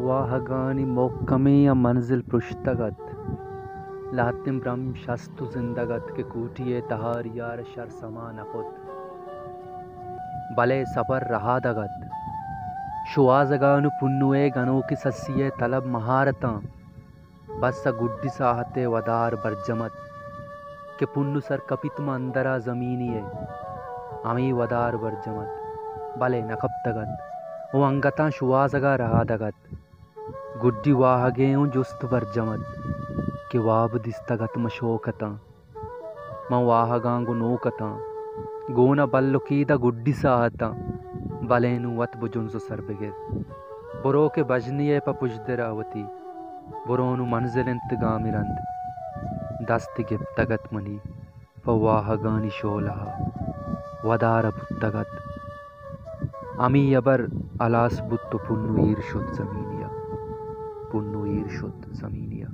واہگانی مھکمیں ءَ منزل پرشتگ اَت۔ لھتیں برم شست ءُ زندگ اَت کہ کوٹی ءِ تہاری ءَ را شر سما نہ کت۔ بلے سپر رھادگ اَت۔ شوھازگاں ءُ پنو ءِ گنوکیں سسی ءِ تلب مھار اِتاں۔ بس ءَ گڈی ساھت ءِ ودار برجم اَت کہ پنو سر کپیت ماں اندر ءَ زمینی ءَ۔ ھمے ودار برجم اَت، بلے نہ کپتگ اَت ءُ انگتاں شوھازگ ءَ رھادگ اَت۔ گڈی واھگ ءِ اوں جست برجم اَت کہ واب دیستگ اَت من شوک اِتاں۔ من واھگاں گوں نوک اِتاں۔ گون ءَ بلکید ءَ گڈی ساھتاں، بلے نوں وت بجنز ءُ سر بگر۔ برو کہ بژنے ءَ پہ پژدر ءَ وتی، برو نوں منزل اِنت گامی رند۔ دست گپتگ اَت منی پہ واھگانی شولہ ءَ، ودار ءَ بوتگ اَت۔ ھمے ھبر ھلاس بوت ءُ پنو ایر شت زمینی ءَ۔ پنو ایر شت زمینی ءَ۔